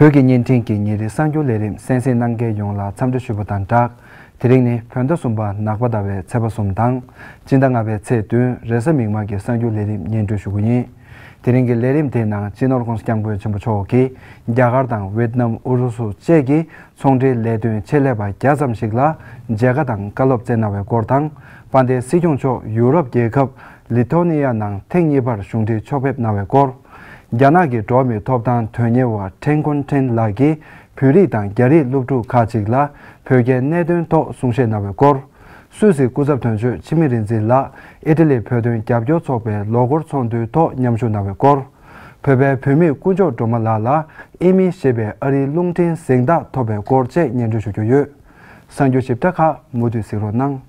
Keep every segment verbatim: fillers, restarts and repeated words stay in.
བོད་ཀྱི་བརྙན་འཕྲིན་གྱི་ཉིན་རེའི་གསར་འགྱུར་ལས་རིམ་གསན་གཟིགས་གནང་མཁན་ཡོངས་ལ་འཚམས་འདྲི་ཞུ་བ་དང་སྦྲགས། དེ་རིང་ནི་བོད་ཟླ་གསུམ་པ་ནག་པ་ཟླ་བའི་ཚེས་པ་གསུམ་དང་། སྤྱི་ཟླ་ལྔ་པའི་ཚེས་བདུན་རེས་གཟའ་མིག་དམར་གྱི་གསར་འགྱུར་ལས་རིམ་སྙན་སྒྲོན་ཞུ་རྒྱུ་ཡིན། དེ་རིང་གི་ལས་རིམ་དེའི་ནང་སྤྱི་ནོར་༸གོང་ས་༸སྐྱབས་མགོན་ཆེན་པོ་མཆོག་གིས་རྒྱ་གར་དང་ཝེད་ནམ། ཨུ་རུ་སུ་བཅས་ཀྱི་ཚོང་འབྲེལ་ལས་དོན་ཆེད་ལས་པ་བརྒྱ་ཙམ་ཞིག་ལ་མཇལ་ཁ་དང་བཀའ་སློབ་སྩལ་གནང་བའི་སྐོར་དང་། དཔལ་ལྡན་སྲིད་སྐྱོང་མཆོག་ཡུ་རོབ་རྒྱལ་ཁབ་ལི་ཐོ་ནི་ཡ་ནང་ཐེངས་གཉིས་པར་གཞུང་འབྲེལ་ཕྱོགས་ཕེབས་གནང་བའི་སྐོར། རྒྱ་ནག་གི་འགྲོ་བ་མིའི་ཐོབ་ཐང་དོན་གཉེར་བ་ཁྲེན་ཀོན་ཁྲེན་ལགས་ཀྱིས་བོད་རིགས་དང་རྒྱ་རིགས་སློབ་ཕྲུག་ཁག་ཅིག་ལ་བོད་རྒྱའི་གནད་དོན་ཐོག་གསུང་བཤད་གནང་བའི་སྐོར། སུད་སི་སྐུ་ཚབ་དོན་གཅོད་འཆི་མེད་རིག་འཛིན་ལགས་ཨི་ཊ་ལི་བོད་དོན་རྒྱབ་སྐྱོར་ཚོགས་པའི་ལོ་འཁོར་ཚོགས་འདུའི་ཐོག་མཉམ་ཞུགས་གནང་བའི་སྐོར། བོད་པའི་བུད་མེད་དཀོན་མཆོག་སྒྲོལ་མ་ལགས་ལ་ཨེ་མི་ཞེས་པའི་ཨ་རིའི་རླུང་འཕྲིན་གཟེངས་རྟགས་ཐོབ་པའི་སྐོར་བཅས་སྙན་སྒྲོན་ཞུ་རྒྱུ་ཡོད། གསར་འགྱུར་ཞིབ་ཕྲ་ཁག་མུ་མཐུད་གཟིགས་རོགས་གནང་།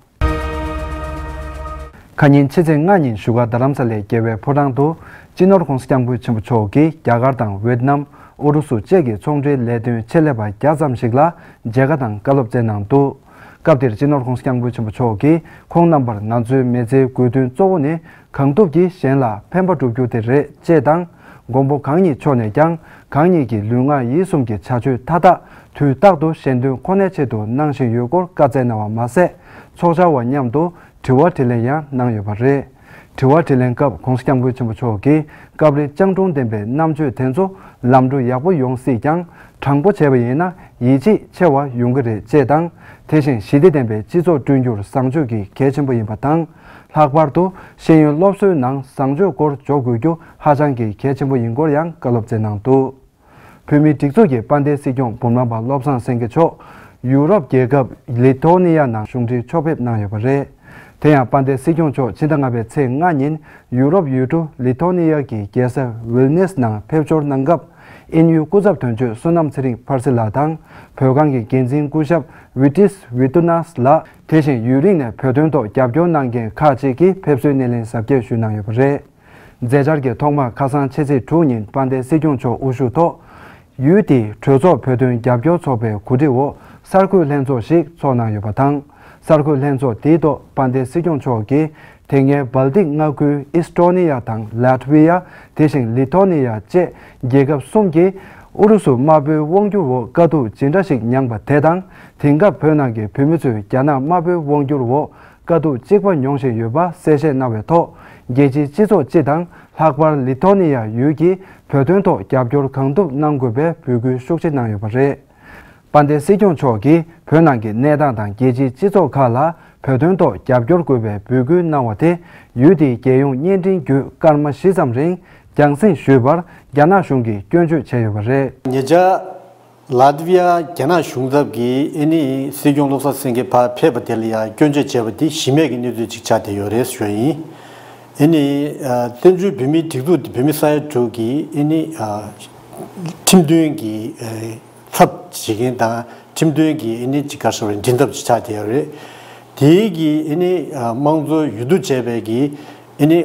ཁ་ཉིན་ཕྱི་ཚེས་ལྔ་ཉིན་བཞུགས་སྒར་རྡ་རམ་ས་ལའི་རྒྱལ་བའི་ཕོ་བྲང་དུ་སྤྱི་ནོར་༸གོང་ས་༸སྐྱབས་མགོན་ཆེན་པོ་མཆོག་གིས་རྒྱ་གར་དང་ཝེད་ནམ། ཨུ་རུ་སུ་བཅས་ཀྱི་ཚོང་འབྲེལ་ལས་དོན་ཆེད་ལས་པ་བརྒྱ་ཙམ་ཞིག་ལ་མཇལ་ཁ་དང་བཀའ་སློབ་སྩལ་གནང་འདུག་སྐབས་དེར་སྤྱི་ནོར་༸གོང་ས་༸སྐྱབས་མགོན་ཆེན་པོ་མཆོག་གིས་ཁོང་རྣམ་པར་ང་ཚོའི་མི་ཚེའི་དགོས་འདུན་གཙོ་བོ་ནི་གང་ཐུབ་ཀྱིས་གཞན་ལ་ཕན་པ་བསྒྲུབ་རྒྱུ་དེ་རེད་ཅེས་དང་། མགོན་པོ་གང་ཉིད་མཆོག་ནས་ཀྱང་གང་ཉིད་ཀྱི་ལུས་ངག་ཡིད་གསུམ་གྱི་བྱ་སྤྱོད་མཐའ་དག་དུས་རྟག་ཏུ་གཞན་དོན་ཁོ་ནའི་ཆེད་དུ་གནང་བཞིན་ཡོད་སྐོར་བཀའ་སྩལ་གནང་བ་མ་ཟད། ཚོགས་བཅར་བ་མཉམ་དུ་དྲི་བ་དྲིས་ལན་ཡང་གནང་ཡོད་པ་རེད། དྲི་བ་དྲིས་ལན་སྐབས་༸གོང་ས་༸སྐྱབས་མགོན་ཆེན་པོ་མཆོག་གིས་སྐབས་རེ་སྤྱང་གྲུང་ལྡན་པའི་རྣམ་དཔྱོད་དེ་ཚོ་ལམ་འགྲོ་ཡག་པོ་ཡོང་སྲིད་ཀྱང་། དྲང་པོ་བྱས་པ་ཡིན་ན་ཡིད་ཆེས་ཆེ་བ་ཡོང་གི་རེད་ཅེས་དང་། དེ་བཞིན་ཞི་བདེ་ལྡན་པའི་སྤྱི་ཚོགས་བསྐྲུན་རྒྱུར་བཟང་སྤྱོད་ཀྱི་གལ་ཆེན་པོ་ཡིན་པ་དང་། ལྷག་པར་དུ་ཤེས་ཡོན་སློབ་གསོའི་ནང་བཟང་སྤྱོད་སྐོར་འཇོག་དགོས་རྒྱུ་ཧ་ཅང་གི་གལ་ཆེན་པོ་ཡིན་སྐོར་ཡང་བཀའ་སློབ་སྩལ་གནང་འདུག་བོད་མིའི་སྒྲིག་འཛུགས་ཀྱི་དཔལ་ལྡན་སྲིད་སྐྱོང་འབུམ་རམས་པ་བློ་བཟང་སེང་གེ་མཆོག་ཡུ་རོབ་རྒྱལ་ཁབ་ལི་ཐོ་ནི་ཡ་ནང་གཞུང་འབྲེལ་ཕྱོགས་ཕེབས་གནང་ཡོད་པ་རེད། དེ་ཡང་དཔལ་ལྡན་སྲིད་སྐྱོང་མཆོག་ཕྱི་ཟླ་ལྔ་པའི་ཚེས་ལྔ་ཉིན་ཡུ་རོབ་ཡུལ་གྲུ་ལི་ཐོ་ནི་ཡ་གི་རྒྱལ་ས་ཝིལ་ནེས་ནང་ཕེབས་འབྱོར་གནང་སྐབས། ཨིན་ཡུལ་སྐུ་ཚབ་དོན་གཅོད་བསོད་ནམས་ཚེ་རིང་ཕར་སི་ལགས་དང་། བོད་ཁང་གི་འགན་འཛིན་སྐུ་ཞབས་ཝི་ཏིས་ཝི་ཏུ་ནཱས་ལགས། དེ་བཞིན་ཡུན་རིང་ནས་བོད་དོན་ཐོག་རྒྱབ་སྐྱོར་གནང་མཁན་ཁག་ཅིག་གིས་ཕེབས་བསུའི་སྣེ་ལེན་གཟབ་རྒྱས་ཞུས་གནང་ཡོད་པ་རེད། མཛད་འཆར་གྱི་ཐོག་མར་ཁ་སང་ཕྱི་ཚེས་དྲུག་ཉིན་དཔལ་ལྡན་སྲིད་སྐྱོང་མཆོག་དབུ་བཞུགས་ཐོག་ཡུལ་དེའི་གྲོས་ཚོགས་བོད་དོན་རྒྱབ་སྐྱོར་ཚོགས་པའི་གོ་སྒྲིག་འོག་གསར་འགོད་ལྷན་ཚོགས་ཤིག་ཚོགས་གནང་ཡོད་པ་དང་། གསར་འགོད་ལྷན་ཚོགས་དེའི་ཐོག་དཔལ་ལྡན་སྲིད་སྐྱོང་མཆོག་གིས་དེ་སྔའི་སྦལ་ཏིག་མངའ་ཁུལ་ཨིས་ཏྲོ་ནི་ཡ་དང་ལཱ་ཏི་ཝི་ཡ། དེ་བཞིན་ལི་ཐོ་ནི་ཡ་བཅས་རྒྱལ་ཁབ་གསུམ་གྱིས་ཨུ་རུ་སུ་དམར་པོའི་དབང་སྒྱུར་འོག་དཀའ་སྡུག་ཇི་འདྲ་ཞིག་མྱངས་པ་དེ་དང་། དེང་སྐབས་བོད་ནང་གི་བོད་མི་ཚོས་རྒྱ་ནག་དམར་པོའི་དབང་སྒྱུར་འོག་དཀའ་སྡུག་གཅིག་པ་མྱོང་བཞིན་ཡོད་པ་གསལ་བཤད་གནང་བའི་ཐོག་རྒྱལ་སྤྱིའི་སྤྱི་ཚོགས་སྤྱི་དང་། ལྷག་པར་ལི་ཐོ་ནི་ཡ་ཡུལ་གྱིས་བོད་དོན་ཐོག་རྒྱབ་སྐྱོར་གང་ཐུབ་གནང་དགོས་པའི་འབོད་སྐུལ་ཤུགས་ཆེ་གནང་ཡོད་པ་རེད། དཔལ་ལྡན་སྲིད་སྐྱོང་མཆོག་གིས་བོད་ནང་གི་གནས་སྟངས་དང་རྒྱལ་སྤྱིའི་སྤྱི་ཚོགས་ཁག་ལ་བོད་དོན་ཐོག་རྒྱབ་སྐྱོར་དགོས་པའི་འབོད་སྐུལ་གནང་བ་དེ་ཡུལ་དེའི་རྒྱལ་ཡོངས་བརྙན་འཕྲིན་བརྒྱུད་སྐར་མ་བཞི་ཙམ་རིང་རྒྱང་སྲིང་ཞུས་པར་རྒྱ་ནག་གཞུང་གིས་སྐྱོན་བརྗོད་བྱས་ཡོད་པ་རེད། ཉེ་ཆར་ལཱ་ཏི་ཝི་ཡ་རྒྱ་ནག་གཞུང་ཚབ་ཀྱིས་ཨེ་ནི་སྲིད་སྐྱོང་བློ་བཟང་སེང་གེ་ཕར་ཕེབས་པ་དེ་ལ་ཡང་སྐྱོན་བརྗོད་བྱས་པ་དེ་གཞི་མེད་ཀྱི་གནས་ཚུལ་ཅིག་ཆགས་བསྡད་ཡོད་རེད་ཞུ་བ་ཡིན། ཨེ་ནི་བཙན་བྱོལ་བོད་མིའི་སྒྲིག་འཛུགས་དེ་བོད་མི་ས་ཡ་དྲུག་གིས་ཨེ་ནི་ཁྲིམས་མཐུན་གྱི་ཚབ་བྱེད་མཁན་དང་། ཁྲིམས་མཐུན་གྱི་ཨེ་ནི་ཅིག་ག་རེ་ཟེར་བ་མགྲིན་ཚབ་ཅིག་ཆགས་བསྡད་ཡོད་རེད། དེའི་གི་ཨེ་ནི་དམངས་གཙོའི་འོས་བསྡུ་བྱས་པའི་གི་ཨེ་ནི་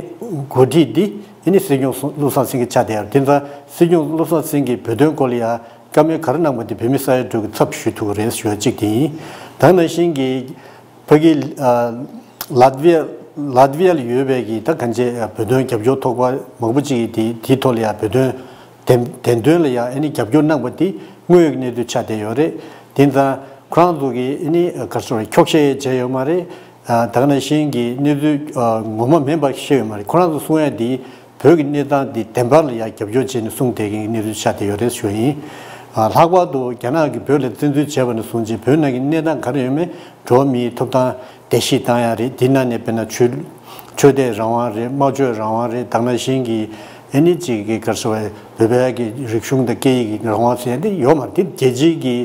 འགོ་ཁྲིད་འདི་ཨེ་ནི་སྲིད་སྐྱོང་བློ་བཟང་སེང་གེ་ཆགས་བསྡད་ཡོད་རེད། དེ་ཙང་སྲིད་སྐྱོང་བློ་བཟང་སེང་གེས་བོད་དོན་སྐོར་ལ་ཡང་བཀའ་མོལ་ག་རེ་གནང་པ་དེ་བོད་མི་ས་ཡ་དྲུག་གིས་ཚབ་ཞུ་ཐུབ་ཀྱི་རེད་ཞུ་བ་གཅིག་དེ་ཡིན། ད་ནང་བཞིན་གྱི་ཕ་གི་ལཱ་ཏི་ཝི་ཡ་ལཱ་ཏི་ཝི་ཡ་ལ་ཡོད་པའི་གི་ད་གང་ཅི་བོད་དོན་རྒྱབ་སྐྱོར་ཚོགས་པ་མང་པོ་ཅིག་གིས་དེ་དེའི་ཐོག་ལ་ཡང་བོད་དོན་བདེན་བདེན་དོན་ལ་ཡང་ཨེ་ནི་རྒྱབ་སྐྱོར་གནང་པ་དེ་དངོས་ཡོད་ཀྱི་གནས་ཚུལ་ཆགས་བསྡད་ཡོད་རེད། དེ་ཙང་ཁོ་རང་ཚོ་གིས་ཨེ་ནི་ག་རེ་ཟེར་བ་འཁྱོག་བཤད་བྱས་ཡོད་མ་རེད། ད་ག་ནང་བཞིན་གྱི་གནས་ཚུལ་ངོ་མ་མིན་པ་བཤད་ཡོད་མ་རེད། ཁོ་རང་ཚོ་གསུང་ཡ་དེ་བོད་ཀྱི་གནས་སྟངས་འདི་བདེན་པ་ལ་ཡང་རྒྱབ་སྐྱོར་བྱས་ནས་གསུངས་བསྡད་མཁན་གྱི་གནས་ཚུལ་ཆགས་བསྡད་ཡོད་རེད་ཞུ་བ་ཡིན། ལྷག་པར་དུ་རྒྱ་ནག་གིས་བོད་ལ་བཙན་འཛུལ་བྱས་པ་ནས་བཟུང་རྗེས་བོད་ནང་གི་གནས་སྟངས་ག་རེ་ཡོད་མེད། འགྲོ་བ་མིའི་ཐོབ་ཐང་བརྡལ་བཤིག་བཏང་ཡ་རེད། འདི་ནང་ནས་དཔེར་ན་ཆོས་ཆོས་དད་རང་དབང་རེད། སྨྲ་བརྗོད་རང་དབང་རེད། ད་ག་ནང་བཞིན་གྱི་ཨེ་ནི་ཅིག་གི་ག་རེ་ཟེར་བ་བོད་པའི་གི་རིག་གཞུང་དང་སྐད་ཡིག་གི་རང་དབང་ཟེར་ཡ་འདི་ཡོད་མ་རེད། འདི་རྒྱལ་སྤྱིའི་གི་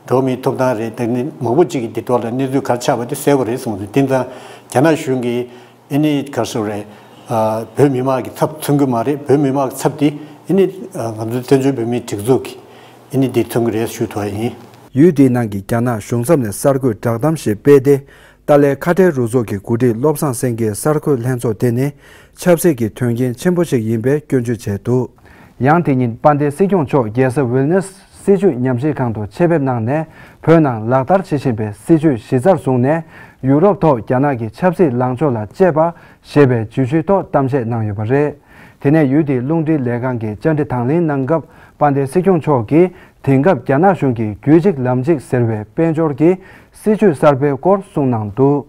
འགྲོ་བ་མིའི་ཐོབ་ཐང་རེད། ད་ནི་མང་པོ་ཅིག་གིས་འདི་ཐོག་ལ་གནས་ཚུལ་ག་རེ་ཆགས་པ་དེ་གསལ་པོ་རེད་གསུངས་འདུག་དེ་ཙང་རྒྱ་ནག་གཞུང་གིས་ཨེ་ནི་ག་རེ་ཟེར་རེད། བོད་མི་མང་གི་ཚབ་མཚོན་གྱི་མ་རེད། བོད་མི་མང་གི་ཚབ་དེ་ཨེ་ནི་ང་ཚོའི་བཙན་བྱོལ་བོད་མིའི་སྒྲིག་འཛུགས་ཀྱིས་ཨེ་ནི་འདི་མཚོན་གྱི་རེད་ཞུ་ཐུབ་པ་ཡིན། ཡུལ་དེའི་ནང་གི་རྒྱ་ནག་གཞུང་ཚབ་ནས་གསར་འགོད་བསྒྲགས་གཏམ་ཞིག་སྤེལ་ཏེ། ཏཱ་ལའི་ཁ་བྲལ་རུ་ཚོགས་ཀྱི་འགོ་ཁྲིད་བློ་བཟང་སེང་གེའི་གསར་འགོད་ལྷན་ཚོགས་དེ་ནི་ཆབ་སྲིད་ཀྱི་དོན་རྐྱེན་ཆེན་པོ་ཞིག་ཡིན་པའི་སྐྱོན་བརྗོད་བྱས་འདུག་ཡང་དེ་ཉིན་དཔལ་ལྡན་སྲིད་སྐྱོང་མཆོག་རྒྱལ་ས་ཝིལ་ནེས་སྲིད་བྱུས་ཉམས་ཞིབ་ཁང་དུ་ཆེད་ཕེབས་གནང་ནས། བོད་ནང་ལག་བསྟར་བྱེད་བཞིན་པའི་སྲིད་བྱུས་གཞི་རྩར་བཟུང་ནས། ཡུ་རོབ་ཐོག་རྒྱ་ནག་གི་ཆབ་སྲིད་ལངས་ཕྱོགས་ལ་དཔྱད་པ་ཞེས་པའི་བརྗོད་གཞིའི་ཐོག་གཏམ་བཤད་གནང་ཡོད་པ་རེད། དེ་ནས་ཡུལ་དེའི་རླུང་འཕྲིན་ལས་ཁང་གི་བཅར་འདྲི་དང་ལེན་གནང་སྐབས། དཔལ་ལྡན་སྲིད་སྐྱོང་མཆོག་གིས་ དེང་སྐབས་རྒྱ་ནག་གཞུང་གིས་རྒྱུད་གཅིག་ལམ་གཅིག་ཟེར་བའི་དཔལ་འབྱོར་གྱི་སྲིད་ཇུས་གསར་པའི་སྐོར་གསུངས་གནང་འདུག་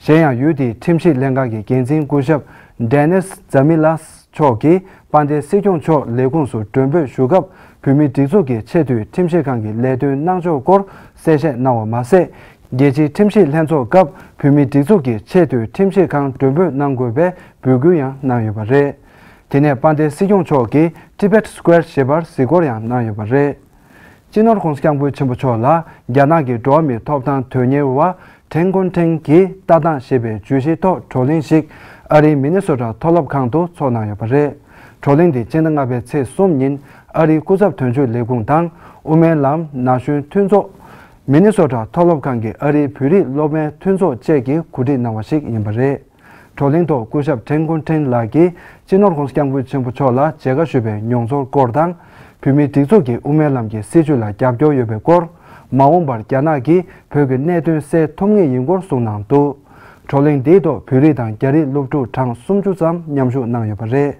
གཞན་ཡང་ཡུལ་དེའི་ཁྲིམས་ཞིབ་ལྷན་ཁང་གི་འགན་འཛིན་སྐུ་ཞབས་Dennis Dzamilas མཆོག་གིས་དཔལ་ལྡན་སྲིད་སྐྱོང་མཆོག་ལས་ཁུངས་སུ་མགྲོན་འབོད་ཞུ་སྐབས། བོད་མིའི་སྒྲིག་འཛུགས་ཀྱི་ཆེས་མཐོའི་ཁྲིམས་ཞིབ་ཁང་གི་ལས་དོན་གནང་ཕྱོགས་སྐོར་གསལ་བཤད་གནང་བ་མ་ཟད། རྒྱལ་སྤྱིའི་ཁྲིམས་ཞིབ་ལྷན་ཚོགས་སྐབས་བོད་མིའི་སྒྲིག་འཛུགས་ཀྱི་ཆེས་མཐོའི་ཁྲིམས་ཞིབ་ཁང་མགྲོན་འབོད་གནང་དགོས་པའི་འབོད་སྐུལ་ཡང་གནང་ཡོད་པ་རེད། དེ་ནས་དཔལ་ལྡན་སྲིད་སྐྱོང་མཆོག་གིས་Tibet Square ཞེས་པར་གཟིགས་སྐོར་ཡང་གནང་ཡོད་པ་རེད། སྤྱི་ནོར་༸གོང་ས་༸སྐྱབས་མགོན་ཆེན་པོ་མཆོག་ལ་རྒྱ་ནག་གི་འགྲོ་བ་མིའི་ཐོབ་ཐང་དོན་གཉེར་བ་ཁྲེན་ཀུན་ཁྲེན་གྱི་ལྟ་སྟངས་ཞེས་པའི་བརྗོད་གཞིའི་ཐོག་བགྲོ་གླེང་ཞིག་ཨ་རིའི་མི་ནི་སོ་ཊ་མཐོ་སློབ་ཁང་དུ་ཚོགས་གནང་ཡོད་པ་རེད། བགྲོ་གླེང་འདི་སྤྱི་ཟླ་ལྔ་པའི་ཚེས་གསུམ་ཉིན་ཨ་རིའི་སྐུ་ཚབ་དོན་གཅོད་ལས་ཁུངས་དང་དབུ་མའི་ལམ་ན་གཞོན་མཐུན་ཚོགས། མི་ནི་སོ་ཊ་མཐོ་སློབ་ཁང་གི་ཨ་རིའི་བོད་རིགས་སློབ་མའི་མཐུན་ཚོགས་བཅས་ཀྱིས་གོ་སྒྲིག་གནང་བ་ཞིག་ཡིན་པ་རེད། བགྲོ་གླེང་ཐོག་སྐུ་ཞབས་ཁྲེན་ཀུན་ཁྲེན་ལགས་ཀྱིས་སྤྱི་ནོར་༸གོང་ས་༸སྐྱབས་མགོན་ཆེན་པོ་མཆོག་ལ་མཇལ་ཁ་ཞུས་པའི་མྱོང་ཚོར་སྐོར་དང་། བོད་མིའི་སྒྲིག་འཛུགས་ཀྱི་དབུ་མའི་ལམ་གྱི་སྲིད་བྱུས་ལ་རྒྱབ་སྐྱོར་ཡོད་པའི་སྐོར། མ་འོངས་པར་རྒྱ་ནག་གིས་བོད་ཀྱི་གནད་དོན་སེལ་ཐུབ་ངེས་ཡིན་སྐོར་གསུངས་གནང་འདུག་བགྲོ་གླེང་འདིའི་ཐོག་བོད་རིགས་དང་རྒྱ་རིགས་སློབ་ཕྲུག་གྲངས་སུམ་ཅུ་ཙམ་མཉམ་ཞུགས་གནང་ཡོད་པ་རེད།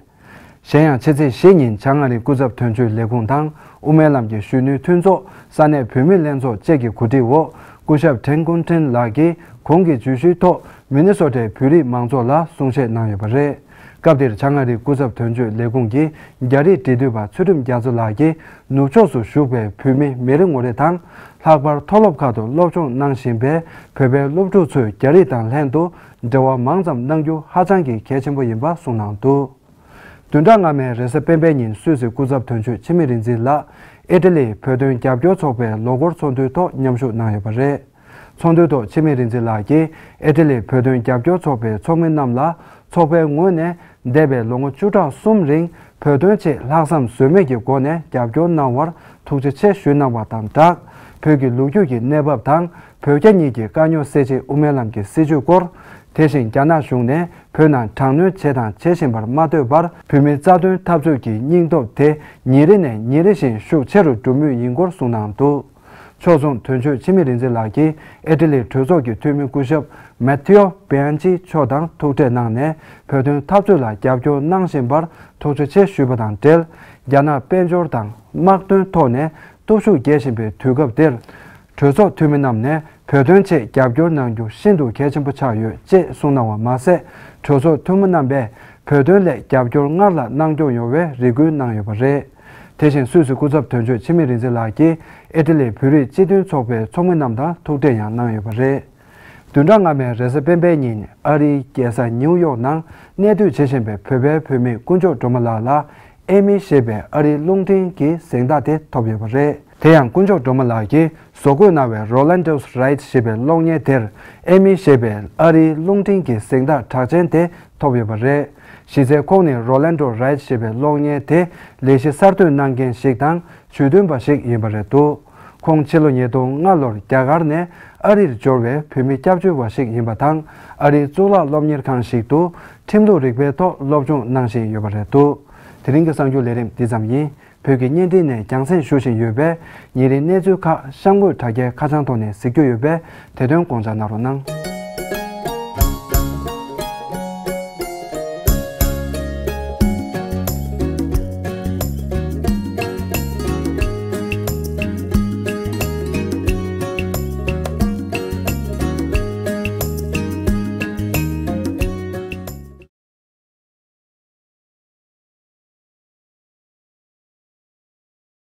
གཞན་ཡང་ཕྱི་ཚེས་བཞི་ཉིན་བྱང་ཨ་རིའི་སྐུ་ཚབ་དོན་གཅོད་ལས་ཁུངས་དང་དབུ་མའི་ལམ་གྱི་གཞོན་ནུའི་མཐུན་ཚོགས། ས་གནས་བོད་མིའི་ལྷན་ཚོགས་བཅས་ཀྱི་གོ་སྒྲིག་འོག་སྐུ་ཞབས་ཁྲེན་ཀུན་ཁྲེན་ལགས་ཀྱིས་གོང་གི་བརྗོད་གཞིའི་ཐོག་མི་ནི་སོ་ཊའི་བོད་རིགས་མང་ཚོགས་ལ་གསུང་བཤད་གནང་ཡོད་པ་རེད། སྐབས་དེར་བྱང་ཨ་རིའི་སྐུ་ཚབ་དོན་གཅོད་ལས་ཁུངས་ཀྱི་རྒྱ་རིགས་འབྲེལ་མཐུད་པ་ཚུལ་ཁྲིམས་རྒྱ་མཚོ་ལགས་ཀྱིས་ནུབ་ཕྱོགས་སུ་བཞུགས་པའི་བོད་མི་མི་རེ་ངོ་རེ་དང་། ལྷག་པར་མཐོ་སློབ་ཁག་ཏུ་སློབ་སྦྱོང་གནང་བཞིན་པའི་བོད་པའི་སློབ་ཕྲུག་ཚོས་རྒྱ་རིགས་དང་ལྷན་དུ་འབྲེལ་བ་མང་ཙམ་གནང་རྒྱུ་ཧ་ཅང་གི་གལ་ཆེན་པོ་ཡིན་པ་གསུངས་གནང་འདུག་བདུན་ཕྲག་སྔ་མའི་རེས་གཟའ་སྤེན་པའི་ཉིན་སུད་སི་སྐུ་ཚབ་དོན་གཅོད་འཆི་མེད་རིག་འཛིན་ལགས་ཨི་ཊ་ལིའི་བོད་དོན་རྒྱབ་སྐྱོར་ཚོགས་པའི་ལོ་འཁོར་ཚོགས་འདུའི་ཐོག་མཉམ་ཞུགས་གནང་ཡོད་པ་རེད། ཚོགས་འདུའི་ཐོག་འཆི་མེད་རིག་འཛིན་ལགས་ཀྱིས་ཨི་ཊ་ལིའི་བོད་དོན་རྒྱབ་སྐྱོར་ཚོགས་པའི་ཚོགས་མི་རྣམས་ལ་ཚོགས་པའི་ངོས་ནས་འདས་པའི་ལོ་ངོ་བཅུ་ཕྲག་གསུམ་རིང་བོད་དོན་ཆེད་ལྷག་བསམ་ཟོལ་མེད་ཀྱི་སྒོ་ནས་རྒྱབ་སྐྱོར་གནང་བར་ཐུགས་རྗེ་ཆེ་ཞུས་གནང་བ་དང་སྦྲགས། བོད་ཀྱི་ལོ་རྒྱུས་ཀྱི་གནས་བབ་དང་། བོད་རྒྱ་གཉིས་ཀྱི་དཀའ་རྙོག་སེལ་ཆེད་དབུ་མའི་ལམ་གྱི་སྲིད་བྱུས་སྐོར། དེ་བཞིན་རྒྱ་ནག་གཞུང་ནས་བོད་ནང་དྲག་གནོན་བྱས་དང་བྱེད་བཞིན་པར་མ་ལྟོས་པར། བོད་མིའི་རྩ་དོན་འཐབ་རྩོད་ཀྱི་སྙིང་སྟོབས་དེ་ཉིན་རེ་ནས་ཉིན་རེ་བཞིན་ཤུགས་ཆེ་རུ་འགྲོ་མུས་ཡིན་སྐོར་གསུངས་གནང་འདུག་ཕྱོགས་མཚུངས་དོན་གཅོད་འཆི་མེད་རིག་འཛིན་ལགས་ཀྱིས་ཨི་ཊ་ལིའི་གྲོས་ཚོགས་ཀྱི་འཐུས་མི་སྐུ་ཞབས་མེ་ཐེའོ་བེ་ཨན་ཅི་མཆོག་དང་ཐུག་འཕྲད་གནང་ནས། བོད་དོན་འཐབ་རྩོད་ལ་རྒྱབ་སྐྱོར་གནང་བཞིན་པར་ཐུགས་རྗེ་ཆེ་ཞུས་པ་དང་འབྲེལ། རྒྱ་ནག་དཔལ་འབྱོར་དང་དམག་དོན་ཐོག་ནས་སྟོབས་ཤུགས་རྒྱས་བཞིན་པའི་དུས་སྐབས་འདིར། གྲོས་ཚོགས་འཐུས་མི་རྣམས་ནས་བོད་དོན་ཆེད་རྒྱབ་སྐྱོར་གནང་རྒྱུ་ཤིན་ཏུ་གལ་ཆེན་པོ་ཆགས་ཡོད་ཅེས་གསུངས་གནང་བ་མ་ཟད། གྲོས་ཚོགས་འཐུས་མི་རྣམ་པས་བོད་དོན་ལས་རྒྱབ་སྐྱོར་སྔར་ལྷག་གནང་སྐྱོང་ཡོང་བའི་རེ་སྐུལ་གནང་ཡོད་པ་རེད། དེ་བཞིན་སུད་སི་སྐུ་ཚབ་དོན་གཅོད་འཆི་མེད་རིག་འཛིན་ལགས་ཀྱིས་ཨི་ཊ་ལིའི་བོད་རིགས་སྤྱི་མཐུན་ཚོགས་པའི་ཚོགས་མི་རྣམས་དང་ཐུག་འཕྲད་ཡང་གནང་ཡོད་པ་རེད། བདུན་ཕྲག་སྔ་མའི་རེས་གཟའ་སྤེན་པའི་ཉིན་ཨ་རིའི་རྒྱལ་ས་ནིའུ་ཡོག་ནང་གནས་སྡོད་བྱེད་བཞིན་པའི་བོད་པའི་བུད་མེད་དཀོན་མཆོག་སྒྲོལ་མ་ལགས་ལ། ཨེ་མི་ཞེས་པའི་ཨ་རིའི་རླུང་འཕྲིན་གྱི་གཟེངས་རྟགས་དེ་ཐོབ་ཡོད་པ་རེད། དེ་ཡང་དཀོན་མཆོག་སྒྲོལ་མ་ལགས་ཀྱིས་བཟོ་བཀོད་གནང་བའི་Rolando's Right ཞེས་པའི་གློག་བརྙན་དེར་ཨེ་མི་ཞེས་པའི་ཨ་རིའི་རླུང་འཕྲིན་གྱི་གཟེངས་རྟགས་གྲགས་ཅན་དེ་ཐོབ་ཡོད་པ་རེད། གཞི་རྩའི་ཁོང་ནི་Rolando's Right ཞེས་པའི་གློག་བརྙན་དེ་ལས་གཞི་གསར་གཏོད་གནང་མཁན་ཞིག་དང་ཇུས་འདོན་པ་ཞིག་ཡིན་པ་རེད་འདུག་ཁོང་ཕྱི་ལོ་ཉིས་སྟོང་ལྔ་ལོར་རྒྱ་གར་ནས་ཨ་རིར་འབྱོར་བའི་བོད་མི་སྐྱབས་བཅོལ་བ་ཞིག་ཡིན་པ་དང་། ཨ་རིའི་གཙུག་ལག་སློབ་གཉེར་ཁང་ཞིག་ཏུ་ཁྲིམས་ལུགས་རིག་པའི་ཐོག་སློབ་སྦྱོང་གནང་བཞིན་ཡོད་པ་རེད་འདུག་དེ་རིང་གི་གསར་འགྱུར་ལས་རིམ་འདི་ཙམ་ཡིན། བོད་ཀྱི་བརྙན་འཕྲིན་ནས་རྒྱང་སྲིང་ཞུ་བཞིན་ཡོད་པས། ཉིན་རེའི་གནས་ཚུལ་ཁག་གཤམ་འཁོད་དྲ་རྒྱའི་ཁ་བྱང་ཐོག་ནས་གཟིགས་རྒྱུ་ཡོད་པས། དེ་དོན་དགོངས་འཇགས་གནང་རོགས་གནང་།